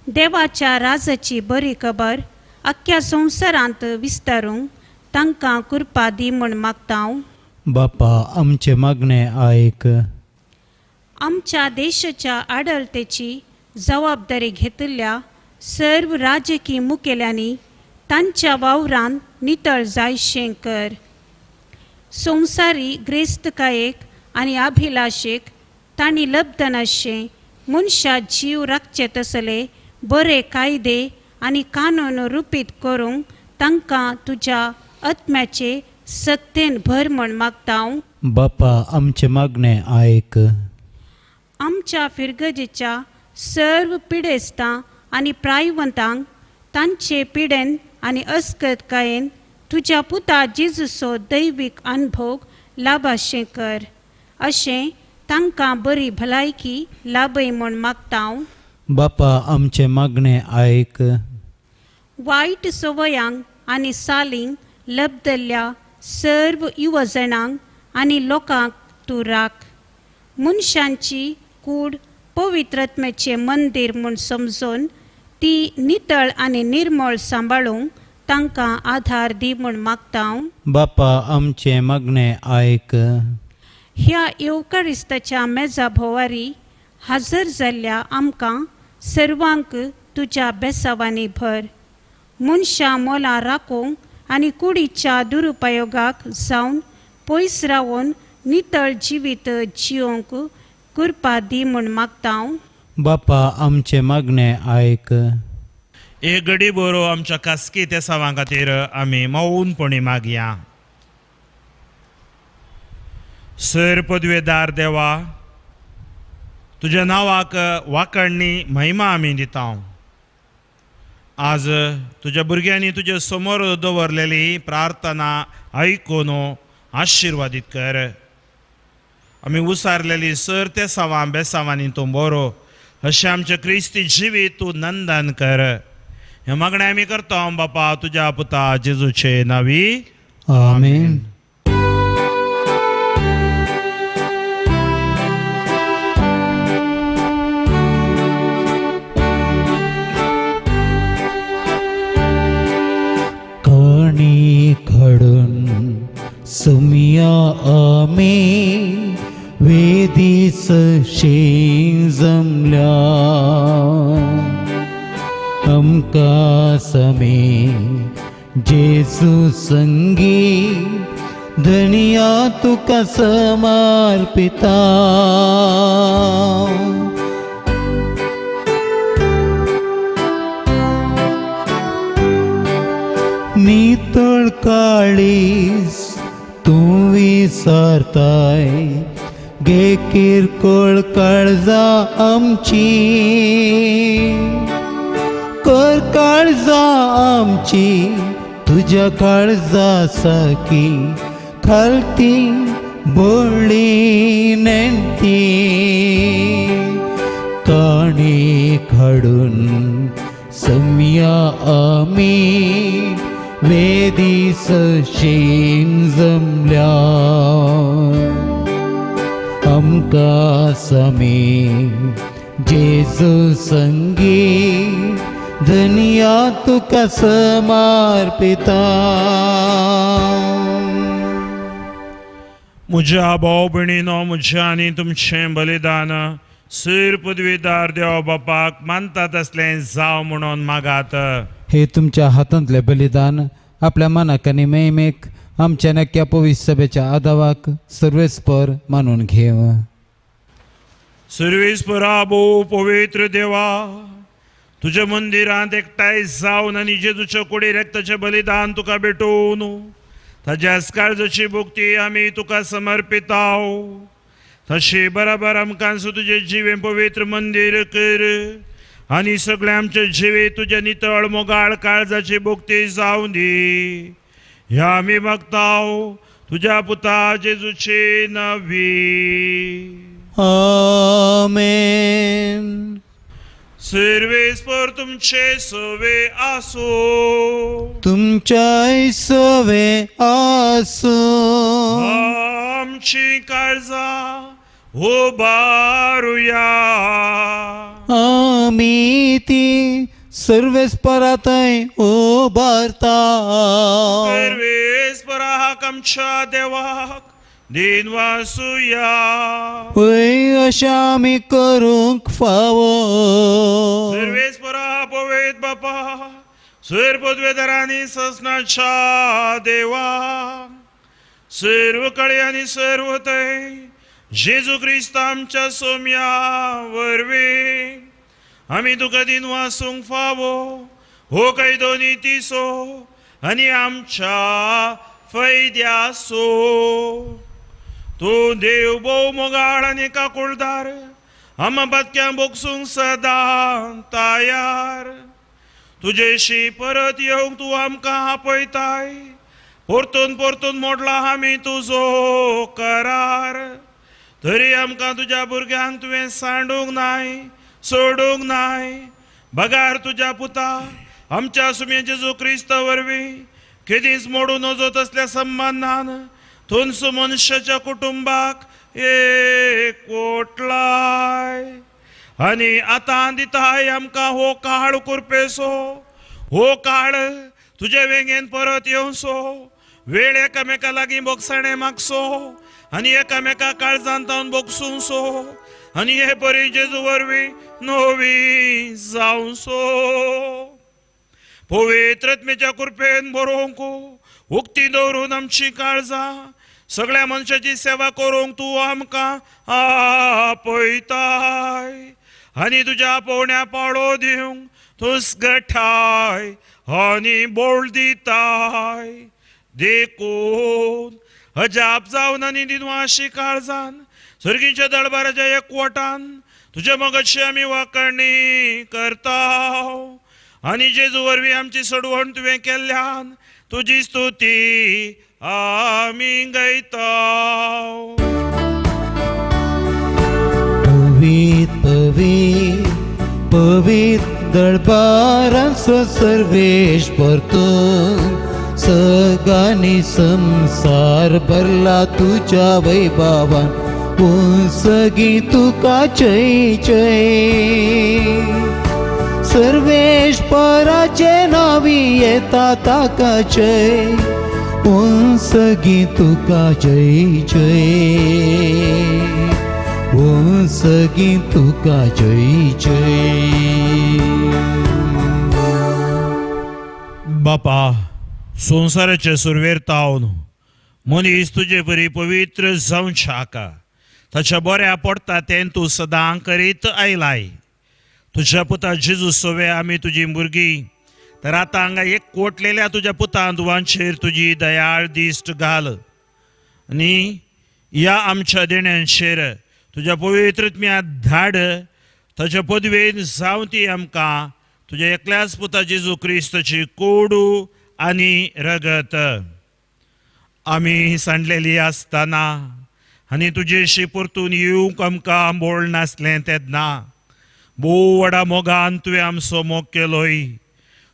देवाच्या राजाची बरी खबर अख्ख्या संवसारांत विस्तारूंक तांकां कृपा दी म्हूण मागता हांव. बापा, आमचें मागणें आयक. आमच्या देशाच्या आडळतेची जबाबदारी घेतिल्ल्या सर्व राजकीय मुखेल्यांनी तांच्या वावरान नितळ जायशें कर. संवसारी ग्रेस्तकायेक आनी अभिलाशेक तांणी लब्धनाशें मनशा जीव राखचे तसले बरे कायदे आनी कानून रुपीत करूंक तांकां तुज्या आत्म्याचे सत्तेन भर म्हूण मागता हांव. बापा, आमचें मागणें आयक. आमच्या फिरगजेच्या सर्व पिडेस्तां आनी प्रायवंतांक तांचे पिडेन आनी अस्कतकायेन तुज्या पुता जेजूचो दैवीक अनुभोग लाभाशें कर. अशें तांकां बरी भलायकी लाभय म्हूण मागता हांव. बापा, आमचें मागणें आयक. वायट संवयांक आनी सालींक लब्दल्ल्या सर्व युवजणांक आनी लोकांक तूं राख. मनशांची कूड पवित्रत्मेचें मंदीर म्हूण समजून ती नितळ आनी निर्मळ सांबाळूंक तांकां आधार दी म्हूण मागता हांव. बापा, आमचें मागणें आयक. ह्या येवकारिस्ताच्या मेजा भोवारी हजर जाल्ल्या आमकां सर्वांक तुज्या बेसावांनी भर. मनशां मोलां राखूंक आनी कुडीच्या दुरुपयोगाक जावन पयस रावन नितळ जिवीत जियोंक कृपा दी म्हूण मागता हांव. बापा, आमचें मागणें आयक. एक घडी बरो आमच्या खासगी तेसावां खातीर आमी मौनपणी मागया. सर पदवेदार देवा, तुज्या नांवाक वाकडणी महिमा आमी दिता. आज तुज्या भुरग्यांनी तुज्या समोर दवरलेली प्रार्थना आयकून आशिर्वादीत कर. आमी उसारलेली सर तेसावां बेसावांनी तूं बरो अशें आमचें क्रिस्ती जिवीत तूं नंदन कर. हें मागणें आमी करता बापा तुज्या पुता जेजूचे नांवी. आमेन. काणी घडून सुमिया आमी वेदीस जमल्या आमकां समे जेजू संगी धनिया तुका समर्पिता. नितळ काळीस तूं विसरताय गे किरकोळ काळजा आमची कर काळजा आमची तुज्या काळजा सारकी खालती बोळी नेणती काणी काडून सम्या आमी वेदीस शीन जमल्या. तुमकां समी जेजू संगी धनिया तुका समर्पिता. म्हज्या भाव भयणीनो म्हज्या आनी तुमचें बलिदान सूर पदवीदार देव बापाक मानता तसलें जावं म्हणून मागात. हे तुमच्या हातांतलें बलिदान आपल्या मनाक आनी महिमेक आमच्या नक्या पवित्र सभेच्या आदावाक सर्वेस्पर मानून घेव. सर्वेस्परा भोव पवित्र देवा, तुज्या मंदिरांत एकठांय जावन आनी जेजूच्या कुडी रक्ताचें बलिदान तुका भेटोवन ताज्याच काळजाची भुक्ती आमी तुका समर्पिताव. तशी बराबर आमकां तुजें जिवें पवित्र मंदीर कर आनी सगळें आमचें जिवीत तुज्या नितळ मोगाळ काळजाची भुक्ती जावं दी. ह्या आमी मागताव तुज्या पुता जेजूची नवी. आमेन. सर्वेस्पर तुमचे सवे आसो. तुमच्याय सवे आसो. आमची काळजां उबारुया. आमी ती सर्वेस्परातय उबारता. सर्वेस्पराक आमच्या देवाक दिनवासुया. वय अशें आमी करूंक फावो. सर्वेस्परा पवेत बापा सुर पदवेदारांनी ससनाच्या देवा सर्व कळे आनी सर्व थंय जेजू क्रिस्त आमच्या सोम्या वरवीं आमी तुका दिनवासूंक फावो हो कायदो नितीचो आनी आमच्या फैद्यासो. तूं देव भोव मोगाळ आनी काकुळदार आमा बातक्यां बोगसूंक सदां तयार. तुजेशी परत येवंक तूं आमकां आपयताय. परतून परतून मोडला आमी तुजो करार. तरी आमकां तुज्या भुरग्यांक तुवें सांडूंक नाय सोडूंक नाय. बगार तुज्या पुता आमच्या सुम्या जेजू क्रिस्ता वरवीं केदींच मोडूं नजो तसल्या संबंदान तुंस मनशाच्या कुटुंबाक एकवटलाय. आनी आतां दिताय आमकां हो काळ कुरपेसो. हो काळ तुजे वेंगेन परत येवचो. वेळ एकामेका लागीं बोगसाणें मागचो आनी एकामेका काळजान तावन बोगसूंसो आनी हे परी जेजू वरवीं नवी जावचो. पवित्र आत्म्याच्या कृपेन बरोवंक उक्ती दवरून आमची काळजां सगळ्या मनशाची सेवा करूंक तूं आमकां आपयताय आनी तुज्या पोवण्या पाळो दिवंक तुसगठाय आनी बोळ दिताय. देखून अजाप जावन आनी दिनवाशी काळजान सर्गीच्या दळबाराच्या एकवटान तुज्या मोगाची आमी वाकणी करता आनी जेजू वरवीं आमची सोडवण तुवें केल्ल्यान तुजी स्तुती आमी गायता. पवित्र पवित्र पवित्र दळबाराचो सर्वेस्पर तूं सगानी संसार भरला तुज्या वैभवान पूण सगीं तुका जय जय. सर्वेस्पराचे नांवी येता ताका जय पूण सगीं तुका जय जय. पूण सगीं तुका जय जय. बापा संवसाराचे सुरवेर तावन मनीस तुजे परी पवित्र जावच्याक ताच्या बऱ्या पडटा तें तूं सदां करीत आयलाय. तुज्या पुता जेजू सवे आमी तुजी भुरगीं तर आतां हांगा एक कोटलेल्या तुज्या पुता दुवांचेर तुजी दयाळ दिश्ट घाल आनी ह्या आमच्या देण्यांचेर तुज्या पवित्र आत्म्या धाड. ताच्या पदवेन जावं ती आमकां तुज्या एकल्याच पुता जेजू क्रिस्ताची कोडू आनी रगत. आमी सांडलेली आसतना आनी तुजेशी परतून येवंक आमकां बोळ नासलें तेन्ना भोव व्हडा मोगान तुवें आमचो मोग केलोय.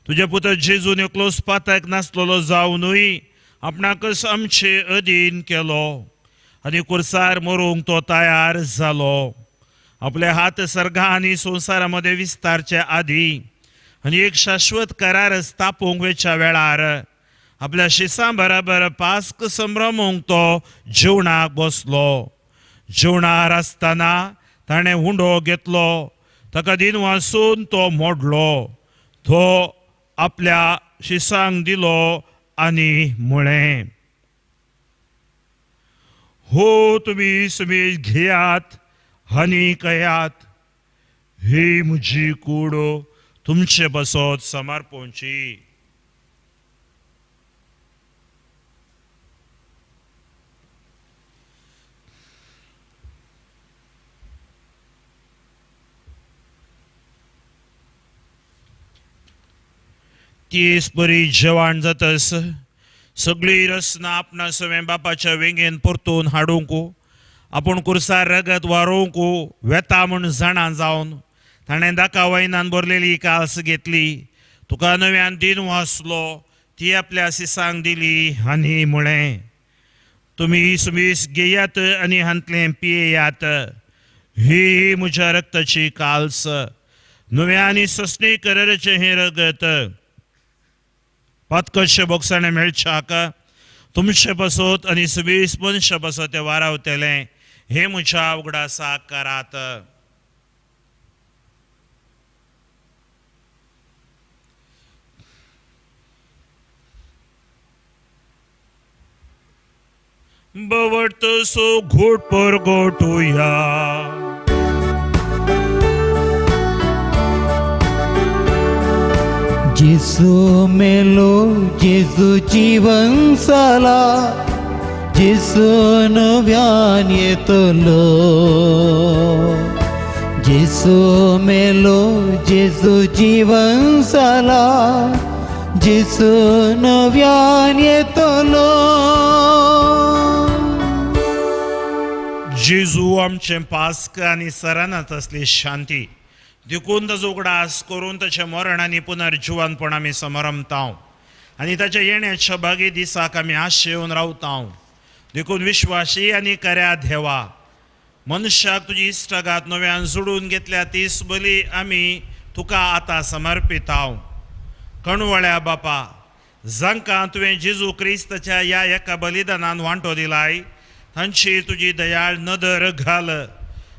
तुज्या पुता जेजून एकलोच पातक नासलेलो जावनूय आपणाकच आमचे अधीन केलो. आनी कुर्सार मरूंक तो तयार जालो. आपले हात सर्गा आनी संवसारा मदें विस्तारचे आदी आनी एक शाश्वत करार स्थापूंक वेच्या वेळार आपल्या शिसां बराबर पास्क संभ्रमूंक तो जेवणाक बसलो. जेवणार आसतना ताणें हुंडो घेतलो, ताका दिन वासून तो मोडलो, तो आपल्या शिसांक दिलो आनी म्हळें, हो तुमी सुमेज घेयात आनी कयात, ही म्हजी कूड तुमचे बसत समर्पणची. तीस बरी जेवण जातस सगळी रसना आपणा सवें बापाच्या वेंगेन परतून हाडूंक आपूण कुर्सार रगत वारोवंक वेता म्हूण जाणा जावन ताणें दाका वयनान भरलेली काल्स घेतली, तुका नव्यान दिन वाचलो, ती आपल्या सिसांक दिली आनी म्हळें, तुमी सुमीस घेयात आनी हांतलें पियेयात, ही म्हज्या रक्ताची काल्स, नव्या आनी ससणी कराराचें हें रगत पातकशे बोगसाणें मेळच्याक तुमचे पासत आनी सुबीस मनशा पासत तें वारावतलें, हें म्हज्या उगडासाक करात. बवट सो घोट पर गोटुया. जेसू मेलो, जेसू जीवन जाला, जेसू नव्यान येतलो. जेसू मेलो, जेसू जीवन जाला, जेसू नव्यान येतलो. जेजू आमचें पास्क आनी सरानात आसली शांती देखून ताजो उगडास करून ताचें मरण आनी पुनर्जिवनपण आमी समरमता आनी ताच्या येण्याच्या भागी दिसाक आमी आशेवन रावता. देखून विश्वासी आनी खऱ्या देवा, मनशाक तुजी इश्टागात नव्यान जोडून घेतल्या तीस बली आमी तुका आतां समर्पिता. कणवळ्या बापा, जांकां तुवें जेजू क्रिस्ताच्या ह्या एका बलिदानान वांटो दिलाय तांची तुजी दयाळ नदर घाल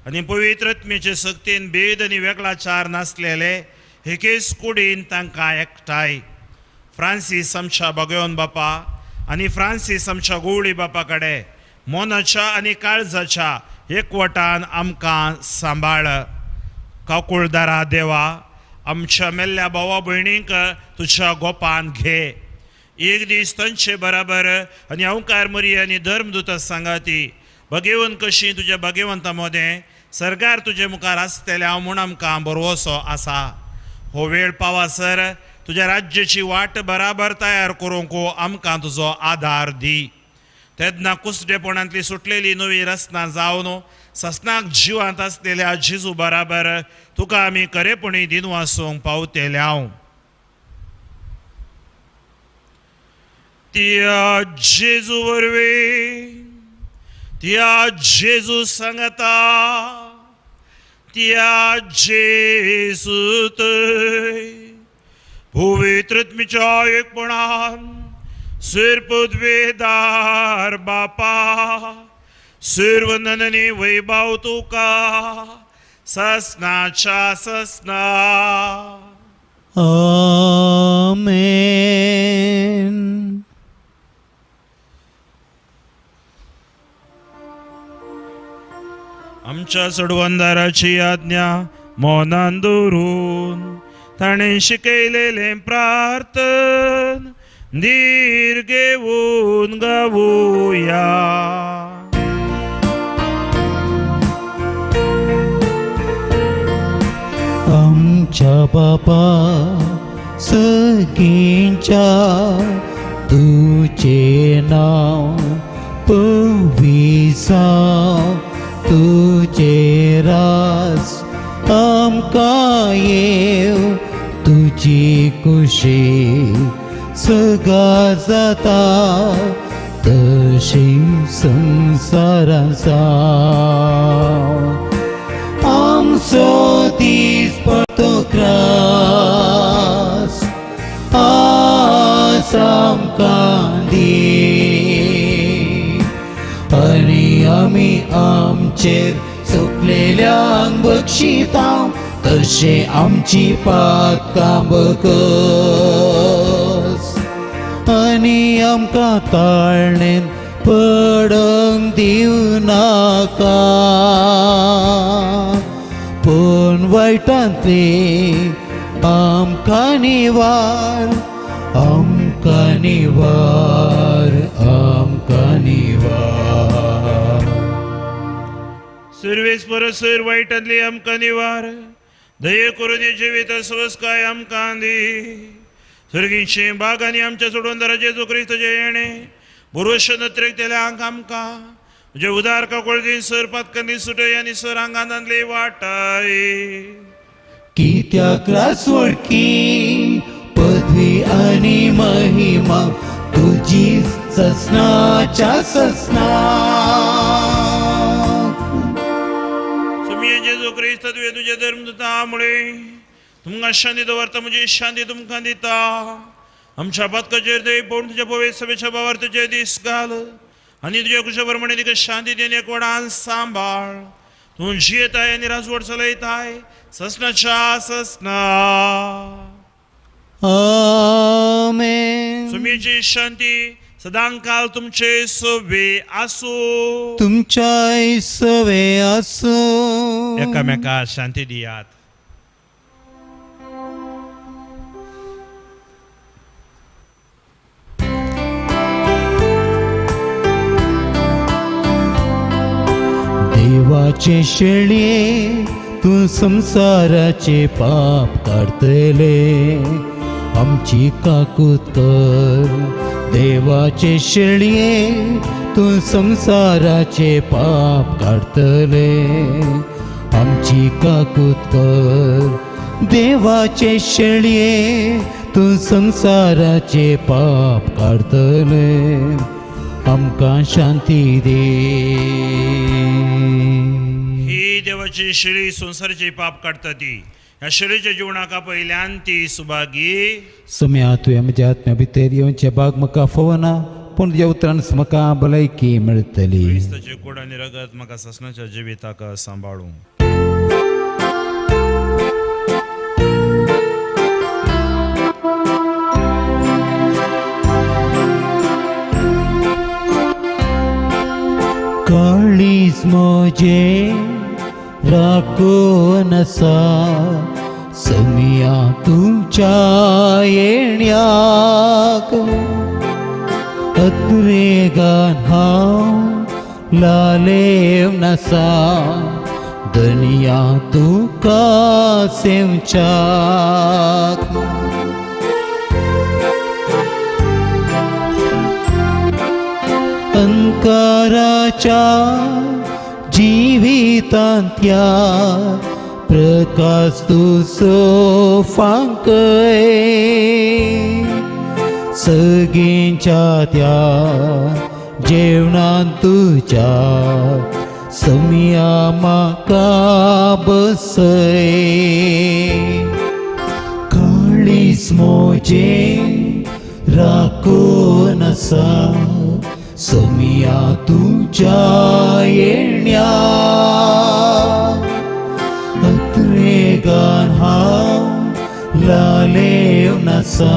आनी पवित्र आत्म्याचे सक्तीन भेद आनी वेगळाचार नासलेले एकेच कुडीन तांकां एकठांय. फ्रांसीस आमच्या भगवन बापा आनी फ्रांसीस आमच्या गोवळी बापा कडेन मनाच्या आनी काळजाच्या एकवटान आमकां सांबाळ. काकुळदारा देवा, आमच्या मेल्ल्या भावा भयणींक तुज्या गोपान घे. एक दीस तांचे बराबर आनी अंकार मरी आनी धर्मदूत सांगाती भगेवन कशी तुज्या भगवंता मदें सरकार तुजे मुखार आसतलें हांव म्हूण आमकां भरवसो आसा. हो वेळ पावासर तुज्या राज्याची वाट बराबर तयार करूंक आमकां तुजो आदार दी. तेन्ना कुसडेपणांतली सुटलेली नवी रचना जावन ससनाक जिवांत आसलेल्या जेजू बराबर तुका आमी खरेपणी दिनवासूंक पावतले हांव. त्या जेजू वरवीं, त्या जेजू सांगता, त्या जेजू पवित्र आत्म्याच्या एकपणान सिरपदवेदार बापा सर्वननी वैभव तुका ससनाच्या ससना. आमेन. आमच्या सोडवणदाराची आज्ञा मनान दवरून ताणें शिकयलेलें प्रार्थन धीर घेवन गावया. आमच्या बापा सगळींच्या तुझे नांव पविसांव, तुझे रास आमकां येव, तुजी खुशी सगा जाता तशी संवसारां जावं. आमचो दीस पडतो ग्रास आज आमकां दी आनी आमी आमचेर चुकलेल्यांक बक्षिता तशें आमची पातकां बकस आनी आमकां ताळणेन पडोंक दिवं नाका पूण वायटांतली आमकां निवार आमकां निवार आमकां निवार. सर्वेस्पर सर वायटांतली आमकां निवार दये करून हे जिवीत अस्वस्थकाय आमकां दी. सर्गींची बाग आनी आमच्या सोडून जेजू क्रिस्ताचें येणें पुरुश नत्रेक तेल्यांक आमकां म्हणजे उदार काकोळदी सर पातकांनी सुटय आनी सर आंगांतली वाटाय. कित्याक रासवडकी पदवी आनी महिमा तुजी ससनाच्या ससना. सुमी जेजू क्रिस्त तुवें तुजें धर्म दिता मुळे तुमकां शांती दवरता म्हजी शांती तुमकां दिता. आमच्या पातकाचेर दय पळोवन तुज्या पवित्र सभेच्या भावार तुजे दीस घाल आनी तुज्या कुशा प्रमाणे तिका शांती दी आनी एकवटान सांबाळ. तूं जियेताय आनी राजवट चलयताय ससनाच्या ससना. आमेन. सुमीची शांती सदांकाल तुमचे सवे आसूं. तुमच्याय सवे आसूं. एकामेका शांती दियात. देवाचे शेळये तूं संवसाराचे पाप काडटले आमची काकूत कर. देवाचे शेळये तूं संवसाराचे पाप काडटले आमची काकूत कर. देवाचे शेळये तूं संवसाराचे पाप काडटले आमकां शांती दी. ही देवाची शेळी संवसाराचे पाप काडटा ती ह्या शेळीच्या जिवनाक पयल्यान ती सुभागी. सुम्या तुवें म्हज्या आत्म्या भितर येवचे भाग म्हाका फोवना पूण तुज्या उतरान म्हाका भलायकी मेळटली. क्रिस्ताचे कोड आनी रगत म्हाका ससनाच्या जिविताक सांबाळूं. काळीज म्हजें राखून आसा समिया तुमच्या येण्याक अत्रेगान हांव लालेवन आसा दनिया तुका सेवच्याक. अंकाराच्या जिवितांतल्या प्रकाश तुजो फांकय सगळ्यांच्या त्या जेवणान तुज्या समिया म्हाका बसय. काळीज म्हजें राखून आसा समिया तुज्या येण्या अत्रेगान हांव लालेवन आसा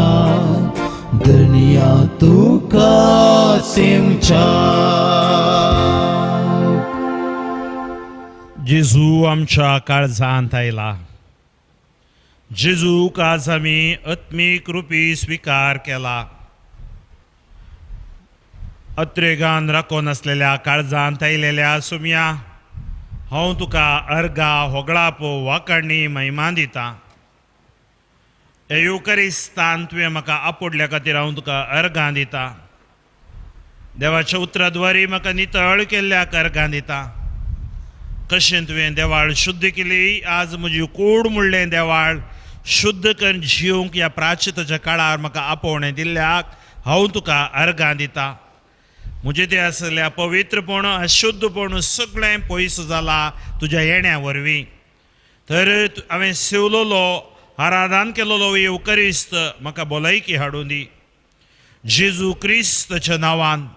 दनिया तुका सेवच्या. जेजू आमच्या काळजांत आयला. जेजूक आज आमी आत्मीक रुपी स्विकार केला. अत्रेगान राखून आसलेल्या काळजांत आयलेल्या सुमया हांव तुका अर्गा होगळाप वाकाणी महिमा दिता. येवकरिस्तान तुवें म्हाका आपोडल्या खातीर हांव तुका अर्गां दिता. देवाच्या उतराद्वारी म्हाका नितळ केल्ल्याक अर्गां दिता. कशें तुवें देवाळ शुद्ध केली आज म्हजी कोड म्हणलें देवाळ शुद्ध करून जिवंक ह्या प्राचिताच्या काळार म्हाका आपोवणें दिल्ल्याक हांव तुका अर्गां दिता. म्हजें तें आसल्या पवित्रपण अशुद्धपण सगळें पयस जाला तुज्या येण्या वरवीं. तर हांवें सेवलोलो आराधन केलोलो येवकरिस्त म्हाका भलायकी हाडून दी. जेजू क्रिस्ताच्या नांवान,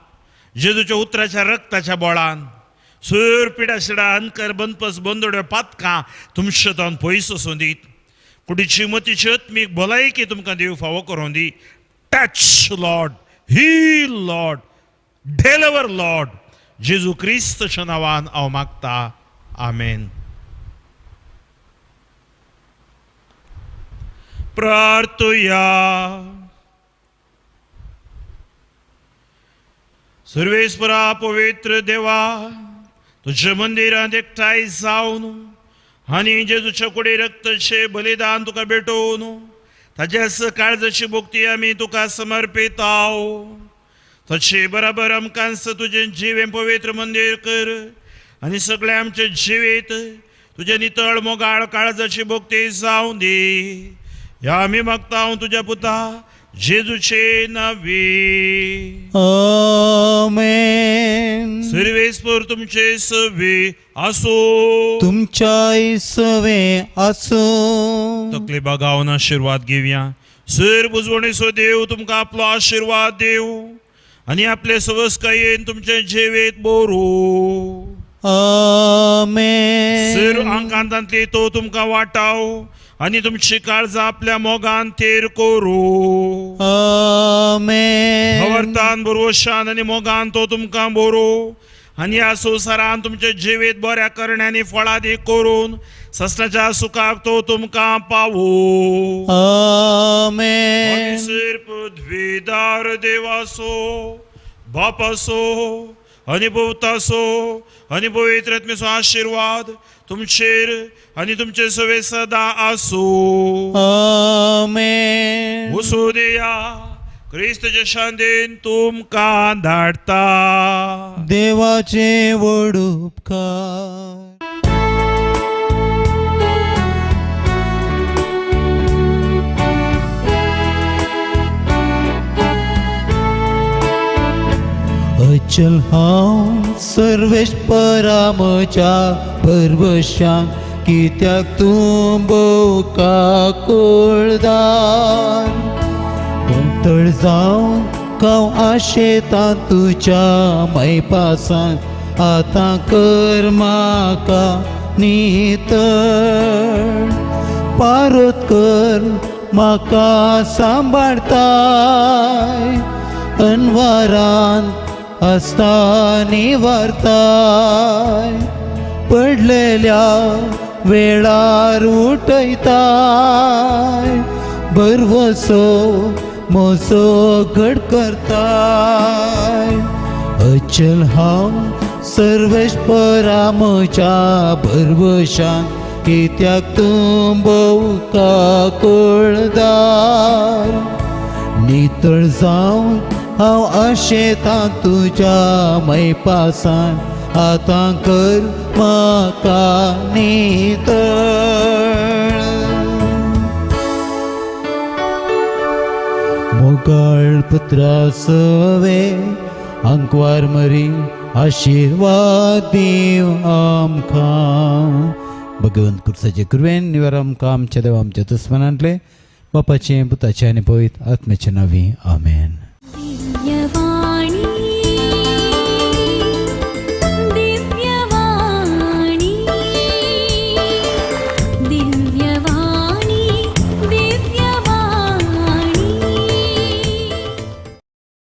जेजूच्या उतराच्या रक्ताच्या बळान सूर पिडा शिडा अनकर बनपस बंदोड्यो पातकां तुमच्या तावन पयस वचूं दीत. कुडीची मतीची आत्मीक भलायकी तुमकां देव फावो करूं दी. Touch Lord, heal Lord, deliver Lord. जेजू क्रिस्ताच्या नांवान हांव मागता, आमेन. प्रार्थुया. सर्वेस्परा पवित्र देवा, तुज्या मंदिरांत एकठांय जावन आनी जेजूच्या कुडी रक्ताचें बलिदान तुका भेटोवन ताज्याच काळजाची भक्ती आमी तुका समर्पिताव. तशें बराबर आमकां तुजें जिवें पवित्र मंदीर कर आनी सगळें आमचें जिवीत तुजें नितळ मोगाळ काळजाची भक्ती जावं दी. ह्या आमी मागता तुज्या पुता जेजूचे नांवी. आमेन. सर्वेस्पर तुमचे सवे आसो, तुमच्याय सवे आसो. तकली बागावन आशिर्वाद घेवया. सर बुजवणेचो देव तुमकां आपलो आशिर्वाद देव आनी आपले सवस्कायेन तुमचें जिवीत बरू. आमेन. सर आंकांतांतली तो तुमकां वाटाव आनी तुमची काळजां आपल्या मोगान थेर करूं. आमेन. भवर्थान बरोशान आनी मोगान तो तुमकां बरो आनी ह्या संवसारान तुमचें जिवीत बऱ्या करण्यांनी फळादीक करून ससनाच्या सुखाक तो तुमकां पावो. आमेन. सर पृथ्वीदार देवासो बापासो आनी भोवतासो आनी पवित्र आत्म्याचो आशिर्वाद तुमचेर आनी तुमचे सवे सदा आसूं. आमेन. वसुदेया क्रिस्तच्या शांतीन तुमकां धाडटा. देवाचे व्हड उपकार. अचल हांव सर्वेस्परा म्हज्या भरवशान, कित्याक तूं भोव काकुळदार. तळ जावन हांव आशेतां तुज्या मैपासान, आतां कर म्हाका नितळ. पारोत कर म्हाका सांबाळताय, अनवारान आसता निवारताय. पडलेल्या वेळार उठयताय, भरवसो म्हजो घट करताय. अचल हांव सर्वेस्परा म्हज्या भरवशान, कित्याक तूं भोव काकुळदार. नितळ जावन हांव आशेतां तुज्या मैपासान, आतां कर म्हाका नितळ. मोगाळ पुत्रा सवे आंकवार मरी आशिर्वाद दीव आमकां. भगवंत कुर्साचे कृपेन निवार आमकां आमच्या देवा आमच्या दुस्मनांतले बापाचें पुताचें आनी पवित्र आत्म्याचें नांवी. आमेन.